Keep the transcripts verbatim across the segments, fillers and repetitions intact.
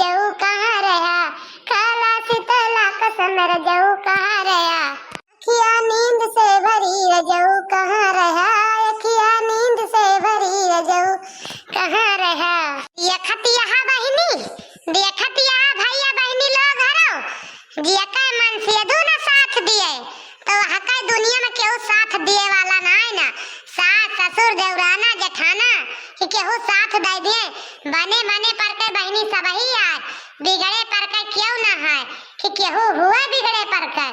रजऊ कहाँ रहा, काला शीतला कसम रजऊ कहाँ रहा। अखिया नींद से भरी रजऊ कहाँ रहा, अखिया नींद से भरी रजऊ कहाँ रहा। देखत यहाँ बहिनी, देखत यहाँ भैया बहिनी लोग हरो, जेकर मन से दू न साथ दिए, तो वहका दुनिया में केहू साथ दिए वाला ना है ना। सास, ससुर, देवराना, जेठाना कि केहू साथ दे दिए। बने बने पर के बहिनी सबही आए, बिगड़े पर के केहू ना है कि केहू हुए बिगड़े पर के।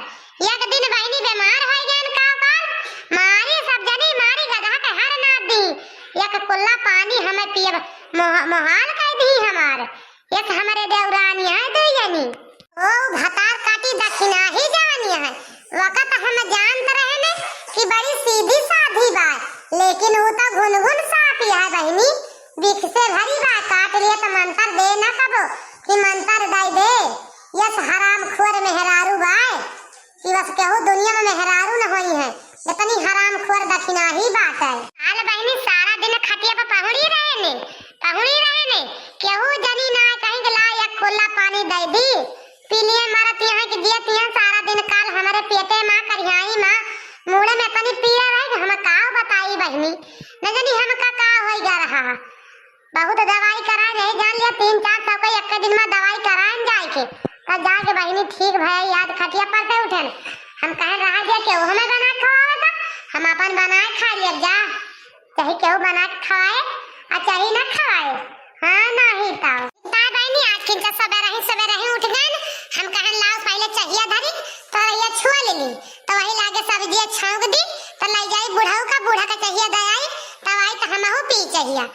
एक दिन बहिनी बीमार हो गए का काल, मारी सब जनी मारी गधा के हर ना दी, एक कुल्ला पानी हमें पिए मोह-, मोहाल कर दी हमार। एक हमरे देवरानी है दुई जनी। ओ भतार काटी दखिनाही जवानी है। वकत हम जानत रहे ने कि बड़ी सीधी साधी बा, लेकिन ऊ तो घुनघुन साँप है बहिनी। बिख से भरी बा, काट लिए तो मंतर दे न कबो कि मंतर दे दे। यस हराम खोर मेहरारू बा। कि बस केहू दुनिया में मेहरारू न होई है, इतनी हरामखोर दखिनाही बाटे। काल बहिनी सारा दिन खटिया पे पहुड़ी रहे ने, पहुड़ी रहे ने, केहू जनी ना कहीं के ला एक कुल्ला पानी दे दी। पी लिए मरत यहाँ कि जियत यहाँ सारा दिन काल हमारे पेटे माँ करियाई माँ, मूड़े में इतनी पीड़ा रहे कि हम का बताई बहिनी, न जानी हमका का होई जा रहा है। बहुत दवाई कराए, नहीं जान लिया, तीन चार सौ का एक दिन में दवाई कराए जाए के, तब जाके बहिनी ठीक भया, याद खटिया पर से उठे। हम कहे रहा जे केहू हमें बना के खवावे तो हम अपन बनाए खा लिए जा, चाहे केहू बना के खवाए और चाहे ना खवाए। हाँ, नहीं तो का बहिनी, आज किंचा सबेरे ही, सबेरे ही उठ गए। हम कहन लाओ पहले चहिया धरी, तो ये छुआ ले ली, तो वही लागे सब्जिया छौंक दी, तो ले जाई बुढ़ऊ का, बूढ़ा का चहिया दे आई, तब आई तो हमहू पी चहिया।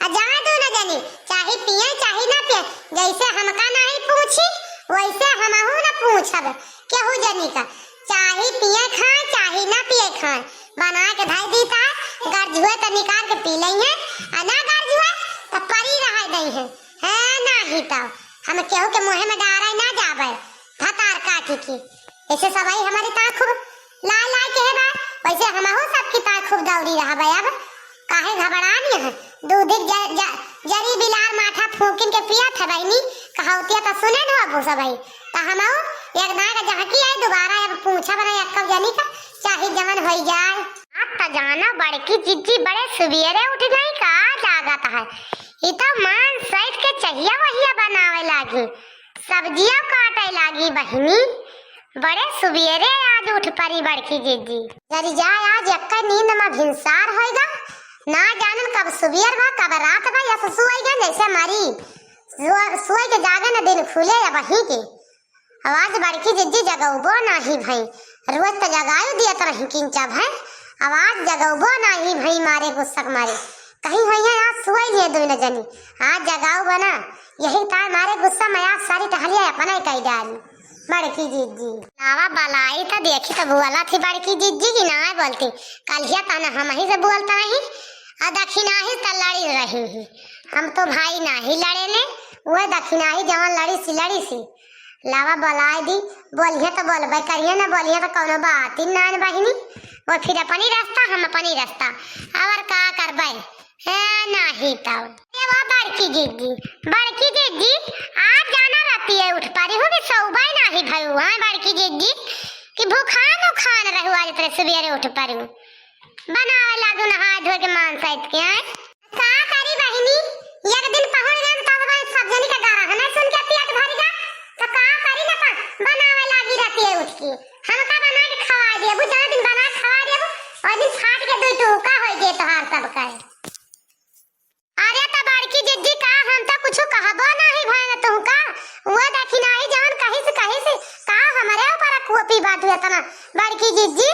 आ जाए दो न जनी, चाहे पिए चाहे ना पिए, जैसे हमका नहीं पूछी वैसे हमहू न पूछब केहू जनी का। चाहे पिए खाए चाहे ना पिए खाए, बना के धई दीता, गर्जुए त निकाल के पी लई है, आ ना गर्जुए त परी रह दई है। है नाही त हम केहू के मुँहे में डारे ना जाबे। भतार काटी की। ऐसे सबही हमारी ता खूब लाय लाय के है बा, वैसे हमहू सबकी ता खूब दौरी रहबे। अब काहे घबरानी है? दूध ज-, ज-, जरी बिलार माठा फूकिन के पियत है बहिनी, कहौतिया त सुने न अबू सबही। त हमहू एक दाएं का जहकी आई, दोबारा अब पूछब ना एक्कौ जनी का, चाहे जवन होई जाए। आप त जाना बड़की जिज्जी बड़े सुबेरे उठ गई का लागत है। ई त मान सैत के चहिया वहिया बनावे लागी। सब्जिया काटे लागी बहिनी, बड़े सुबेरे आज उठ परी बड़की जिज्जी। जरी जाए आज एक्के नींद में भिनसार होइगा, ना जानन कब सुबेर बा, कब रात बा, यस सुअइगा जैसे मरी। सुअ-, सुअइ के जागे न दिन खुले या बही के। अब आज बड़की जिज्जी जगउबो नाही भई, रोज त जगायु दियत रही किंचा भई, अब आज जगउबो नाही भई मारे गुस्सा के मारे। कहीं होइहैं आज सुअइ लिए दुइ न जनी, आज जगाउबो ना, यही तार मारे गुस्सा में आज सारी टहलिया अपना ही कई डाली। बड़की जिज्जी। लावा बलाई त देखी त बोला थी बड़की जिज्जी कि ना बोलती। कलिया त न हमही से बोलत रही, आ दखिनाही त लड़ी रही ही। हम तो भाई नाही लड़े ने, वह दखिनाही जवन लड़ी सी लड़ी सी। लावा बलाई दी, बोलिहे त बोलबे करिहे, ना बोलिहे त कौनो बात ही ना बहिनी। वो फिर अपनी रास्ता, हम अपनी रास्ता, और का करबे? है नाही तब। ए वो बड़की जिज्जी, बड़की जिज्जी, आज जाना रहती है उठ पारी हो कि सौबाई नाही भयू, हाँ बड़की जिज्जी, कि भूखान उखान रहू आज तेरे सुबेरे उठ पारू। बनावे लागू नहाए धोए के मान सहित के, हैं? का करी बहिनी, एक दिन पहुँच गए तब भाई सब जनी का गारा है ना सुन के पेट भर गया, तो का करी ना पा-, बनावे लागी रहती है उठ के। हमका बना के खवा दिया, वो जहाँ दिन बना के खवा दिया, वो दिन फाट के दो टूका हो गए तोहार सब का। अरे त बड़की जिज्जी का, हम त कुछु कहबो नाही भयन तुहका। वो दखिनाही जवन कहिस कहिस, का हमरे ऊपर कोपी बाटू एतना बड़की जिज्जी?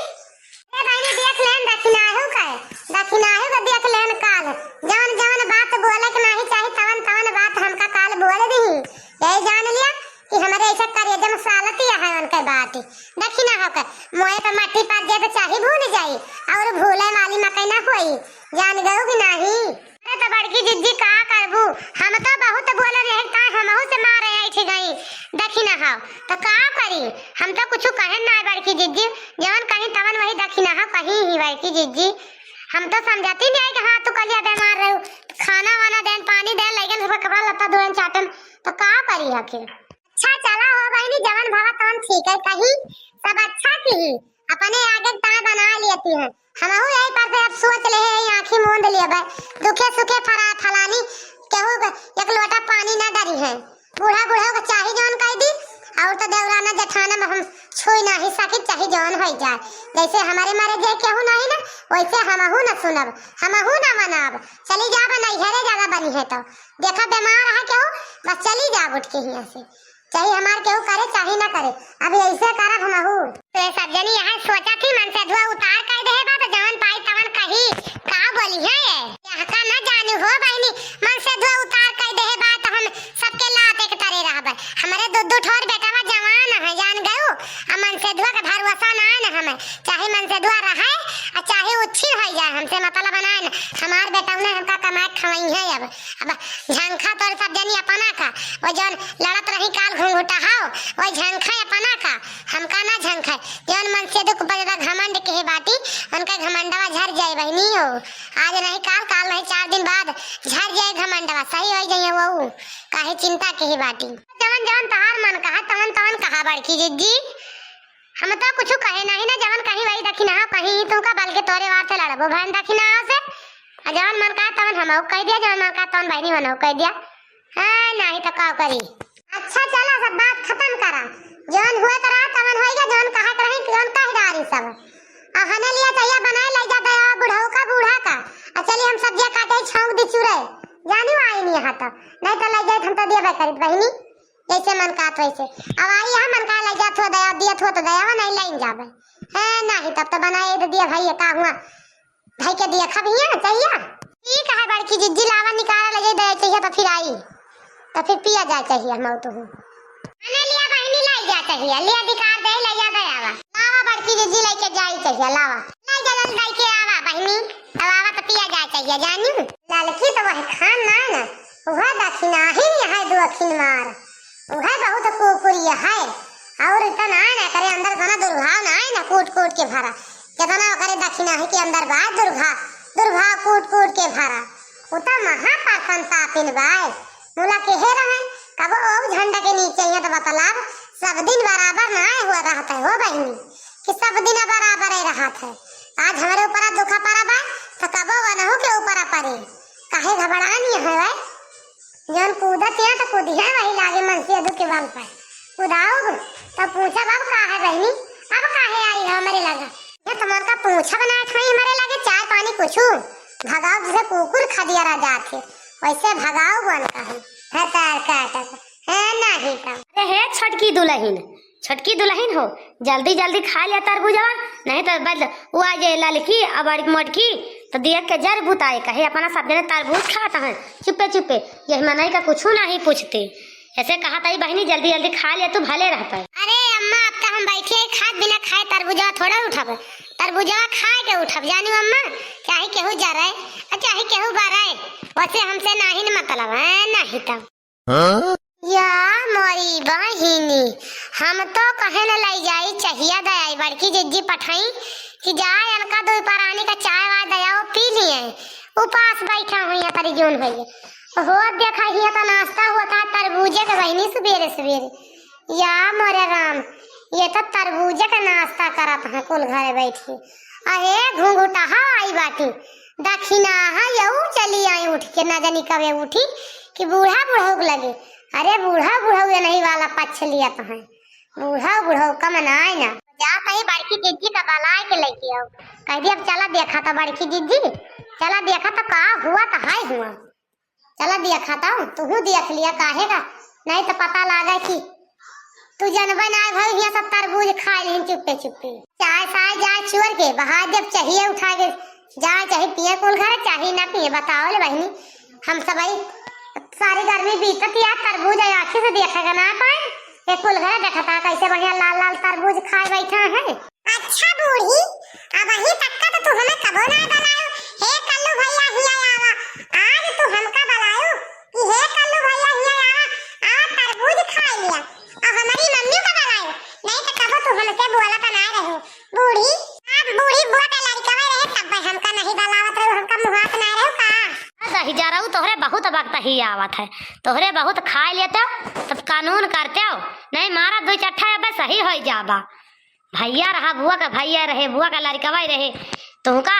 ए बहिनी देख लेन दखिनाहू का, दखिनाहू का देख लेन काल। जवन जवन बात बोले के नाही चाही तवन तवन बात हमका काल बोल दिही। यही जान लिया कि हमरे ऐसा करेजा में सालती है उनके बात। दखिनाहू का मोए पे मट्टी पार जाए तो चाही भूल जाई और भूले वाली मकई ना होई। जान गऊ कि नाही? अरे त बड़की जिज्जी का करबू, हम तो बहुत बोले रहे, ताय हमहू से मारे ऐठ गई। देखी ना हाव, त का करी, हम तो कुछु कहे ना बड़की जिज्जी, जवन कहीं तवन वही देखी ना हाव, कहीं ही बड़की जिज्जी। हम तो समझती नहीं कि हाँ तू कलिया बीमार रहू, खाना वाना देन, पानी देन, लइगन सब कपड़ा लत्ता धोएन चाटन, त का करी? आखिर। अच्छा चला हो बहिनी, जवन भवा तवन ठीक है, कहीं सब अच्छा की ही, अपने आगे ताय बना लेती हैं। हमहू यही पर से अब सोच ले हैं, आँखी मूंद लेबे, दुखे सुखे फरा-, फलानी केहू के एक लोटा पानी ना डरी है। बूढ़ा बूढ़ा के चाही जवन कह दी, और तो देवराना जेठाना में हम छुई नाही सकी, चाही जवन हो जाए। जैसे हमारे मारे जे केहू नाही ना, वैसे हमहू ना सुनब, हमहू ना मनाब। चली जाब नैहरे, ज्यादा बनी है तो। देखा बीमार है केहू, बस चली जाब उठ के हियाँ से। चाहे हमार केहू करे, चाहे ना करे, अब ऐसे करब हमहू। तो ये सब जनी यहाँ सोचा थी, मनसेधुआ उतार कह दे बा, तो जवन पाई तवन कही, का बोली है ये? यहाँ का ना जानू हो बहिनी, मनसेधुआ उतार कह दे बा, तो हम सबके लात एक तरे रहबे। हमरे दू दू ठोर बेटवा जवान है, जान गयू, आ मनसेधुआ के भरोसा ना है ना हमें, चाहे मनसेधुआ रहे, आ चाहे उच्छी हो जाए, हमसे मतलब ना है ना। हमार बेटवा ने हमका कमाए खवाई है अब। अब झंखा तोर सब जनी अपना का, वो जौन लड़त रही काल घुंघुटा हाव, वो झंखा अपना का, हमका ना झंखा। जौन मनसेधु के ऊपर ज्यादा घमंड के है बाटी, उनका घमंडवा झर जाए बहिनी हो। आज नहीं काल, काल नहीं चार दिन बाद झर जाए घमंडवा, सही हो जाइए वो। काहे चिंता के है बाटी। जवन जवन तहार मन कहा, तवन तवन कहा बड़की जिज्जी। हम तो कुछ कहे नहीं ना, जवन कहीं वही दखिना, कहीं ही तुमका बल्कि तोरे वार से लड़बो भन दखिना से। आ जवन मन कहा तवन हमहू कह दिया, जवन मन कहा तवन बहिनी मनहू कह दिया। हाँ, नाही तो का करी। अच्छा, चला, सब बात खत्म करा। जौन हुए तो रहा, तवन होइगा, जौन कहा के रही, जौन कह डारी सब। आ हने लिया चाहिए बनाए, ले जा दया बुढ़ऊ का, बूढ़ा का। आ चली हम सब्जियां काटे, छौंक दी चुरे। जानी आई नहीं यहाँ तो, नहीं तो ले जाए हम तो दिया करित बहिनी, जैसे मन कहत वैसे। अब आई यहाँ मन कहा ले जात हो दया, दियत हो तो दया, नहीं लेन जाबे। है, नहीं तब तो बनाए तो दिया भाई, ये का हुआ? भाई के दिया खा भैया, चाहिए? ठीक है, बड़की जिज्जी लावा निकाला ले जाए, दया चाहिए तो फिर आई, तो फिर पिया जाए चाहिए हम तो हूँ। मने लिया बहिनी लाई जा चाहिए, लिया अधिकार दे, ले जा दे आवा। लावा बड़की जिज्जी लेके जाई चाहिए, लावा। ले जा, ले के आवा बहिनी, अब आवा तो पिया जाए चाहिए, जानी। ललकी तो वह खान ना है ना, वह दखिना ही है दो अखिन मार। उहे बहुत कुकुरिया है। और इतना ना करे अंदर तना दुर्भाव ना है ना, कूट कूट के भरा। कितना ओकरे दखिना है कि अंदर बा दुर्भा-, दुर्भाव कूट कूट के भरा। उ तो महापापन पापिन बाय। मुला केहे रहे, कबो ओ झंडा के नीचे यहाँ तो बतलाब, सब दिन बराबर ना हुआ रहत है हो बहिनी, कि सब दिन बराबर ही रहत है। आज हमरे ऊपर दुखा पड़ा बा, तो कबो वनहु के ऊपर पड़े। काहे घबरानी है भाई? जौन कूदत या तो कूदिया वही लागे मनसेधु के बल पर। कुदाउब, तब पूछब, "अब का है बहिनी? अब काहे आई है हमरे लगा?" ये तुम्हार का पूछब ना खाई हमरे लगे चाय पानी कुछु। भगाउब जैसे कुकुर खदिया रह जात है, वैसे भगाउब उनका है। है तार काटत। है नहीं तब। अरे हे छोटकी दुलहिन, छोटकी दुलहिन हो, जल्दी जल्दी खा लिया तरबूजवा, नहीं तो बद-, वो आ जाए ललकी, अब बड़ी मोटकी, तो देख के जर बुताए, कहे अपना सब जने तरबूज खात हैं, चुप्पे चुप्पे, यही मनई का कुछू नहीं पूछते। ऐसे कहा ताई बहिनी, जल्दी जल्दी खा लिया, तू भले रहता है। अरे अम्मा, अब तो हम बैठे हैं, खात बिना खाए तरबूजवा थोड़ा उठब, तरबूजवा खाए के उठब, जानी अम्मा, चाहे केहू जरे, और चाहे केहू बरे, वैसे हमसे नहीं न मतलब है, नहीं तब। हाँ? या मोरी बहिनी, हम तो कहे न लई जाई, चाहिया दयाई, बड़की जिज्जी पठाई कि जाए अनका दुई परानी का चाय वाय दयाओ पी लिए, उपास बैठा हुई है तरी जून हुई है। हो देखा हिया तो नाश्ता हुआ था तरबूजे के बहिनी सुबेरे सुबेरे। या मोरे राम, ये तो तरबूजे का नाश्ता करत हैं कुल घरे बैठ के। अहे घुंघुटहा आई बाटी, दखिनाहा यऊ चली आई उठ के, ना जानी कबे उठी कि बूढ़ा बुढ़ऊ के लगे। अरे बूढ़ा बुढ़ऊ ये नहीं वाला पक्ष लियत हैं, बूढ़ा बुढ़ऊ का मनाए ना। जा कहीं बड़की जिज्जी का बलाए के लेके आओ, कह दी अब चला देखा तो बड़की जिज्जी, चला देखा तो का हुआ तो हाय हुआ। चला देखा तो, तुहू देख लिया, काहे का? नहीं तो पता लागे कि तू जनबे ना भाई, हिया सब तरबूज खाए लेहिन चुप्पे चुप्पे। चाय साय जाए चुअर के, बहा जब चाहिए उठा के, जाए चाहे पिए कुल घर, चाहे ना पिए, बताओ ले बहिनी। हम सब भाई सारी गर्मी बीतत या तरबूज आँखी से देखे के ना पाए, ये कुल घर देखता कैसे बढ़िया लाल लाल तरबूज खाए बैठा है। अच्छा बूढ़ी, अबहीं तक का तो तू हमें कबो ना बलायो। हे कल्लू भैया हिया आवा, आज तू हमका बलायो कि हे कल्लू भैया हिया आवा, आवा तरबूज खाए लिया। और हमारी मम्मी का बलायो, नहीं तो कबो तू हमसे बोला तो ना रहो। बूढ़ी, आप बूढ़ी बुआ का लड़का में रहे तब हमका नहीं बलावत रहो, हमका मुहात ना रहो का? दही जा रहू, तोहरे बहुत वक्त ही आवत है, तोहरे बहुत खाए लेते, तब का कानून करते हो, नहीं मारा दुइ चट्ठा, अबे सही होइ जाबा। भइया रहा, बुआ का भइया रहे, बुआ का लड़कवा रहे, तुहका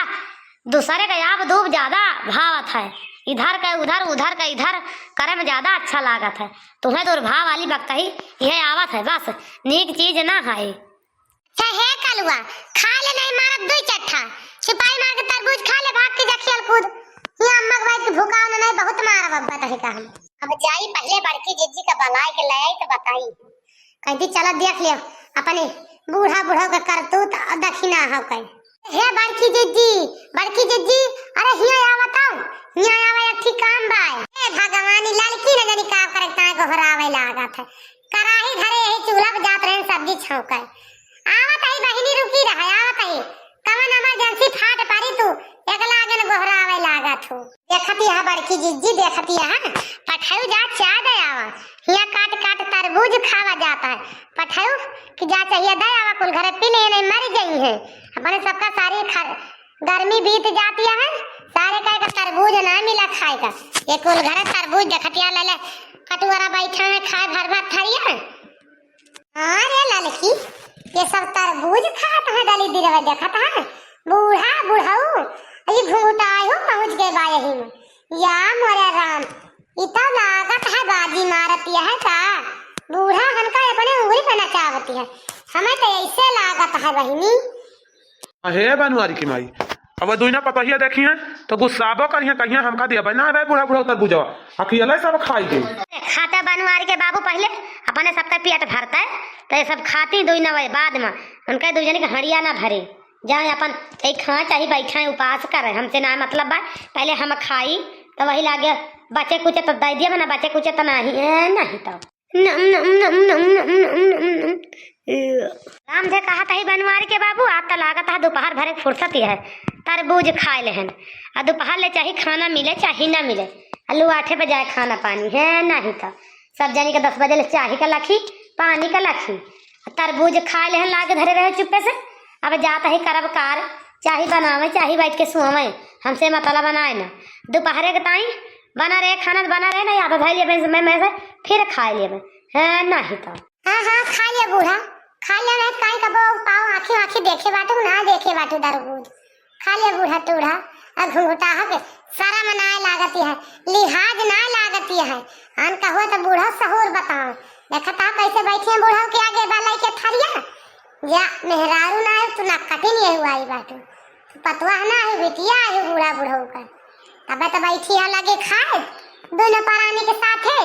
दूसरे का याब दूब ज्यादा भावत है। इधर का उधर, उधर का इधर करे में ज्यादा अच्छा लागत है। तुहें दुर्भाव वाली बकतही यह आवत है, बस नीक चीज ना है। अच्छा हे कलुआ, खा ले, नहीं मारब दुइ चट्ठा। सिपाही मार के तरबूज खा ले, भाग के जा खेल कूद। ये अम्मा के बाइज के भुकाव न नहीं, बहुत मारब अब बताही का हम। अब जाई पहिले बड़की जिज्जी का बलाय के ले आई तो बताई। कहती चलो देख लियो अपने बूढ़ा बूढ़ा का करतूत और दखिना हो कहीं। हे बड़की जिज्जी, बड़की जिज्जी, अरे हिया आवत हो, हिया आवा, एक ठे काम बा। हे भगवानी, ललकी न जानी का करे, ताय गोहरावे लागत है। कराही धरे यही चूल्हा पे जात रहे सब्जी छौंके। आवत ही बहिनी, रुकी रह, आवत ही। कवन emergency फाट परी तू, एकला आगे न गोहरावे लागत हो। देखती है बड़की जिज्जी, देखती है, पठाऊ जा चाय दे आवा। हिया काट काट तरबूज खावा जाता है। पठाऊ कि जा चाहिए दे आवा, कुल घरे पी ले, नहीं मर गई है। अपने सबका सारी खर-, गर्मी बीत जाती है, सारे का एक तरबूज ना मिला खाए का। ये कुल घरे तरबूज देखतिया ले ले, कटुअरा बैठा है खाए भर भर थरिया। हाँ रे ललकी, ये सब तरबूज खात है, दलिद्दरवा देखत है, बूढ़ा बुढ़ऊ, ये घुंघटाए हो पहुँच गए बा यही में। या मोरे राम, ई तो लागत है बाजी मारत यह का, बूढ़ा हमका अपने उंगली पे नचावती है, हमें तो ऐसे लागत है बहिनी। अहे बनवारी की माई, अब दुइना पतोहिया देखिहैं तो गुस्साबो करिहैं, कहिहैं हमका दिया भाई ना रे बूढ़ा बूढ़ा उतर बुझवा, अकेले सब खाई गई। खाता बनवारी के बाबू पहिले अपने सबका पेट भरता है, तो ये सब खाती दुइना वही बाद में, उनका दुइ जने के हड़िया ना भरे, जाए अपन एक खाए चाहे बैठे उपास करे, हमसे ना मतलब बा, पहिले हम खाई तो वही लागे बचे कुचे तो दे दिया, ना बचे कुचे तो नहीं, ए, नहीं तो। नम, नम, नम। राम से कहत ही बनवारी के बाबू, आज त लागत है दोपहर भरे के फुर्सत ही है, तरबूज खाए लेहन, आ दोपहर ले चाहे खाना मिले चाहे ना मिले, आलू आठे बजाए खाना पानी है, नहीं तो सब जनी के दस बजे ले चाहे का लखी, पानी का लखी, आ तरबूज खाए लेहन लागे धरे रहे चुप्पे से। अब जात ही करब कार, चाहे बनावे चाहे बैठ के सुआवे, हमसे मतलब बनाए ना, दोपहरे के ताई बना रहे खाना, बना रहे ना, आधा धइ लेबे मैं, मैं से फिर खाए लेबे, है नहीं तो। हाँ, हाँ, खा ले बूढ़ा, खा ले, नहीं काई कबो पाओ आँखी आँखी देखे बाटू, ना देखे बाटू तरबूज। खा ले बूढ़ा टूढ़ा, आ घुंघटाहा के शरम नाय लागती है, लिहाज नाय लागती है। अन कहो तो बूढ़ा सहूर बताओ, देखता कैसे बैठे हैं बूढ़ा के आगे बलाई के थरिया। जा मेहरारू ना आए, तू ना कटिन यही आई बाटू। पतवा ना है, बिटिया है बूढ़ा बुढ़ऊ का। तबे तो बैठी है लगे खाए, दोनों परानी के साथे।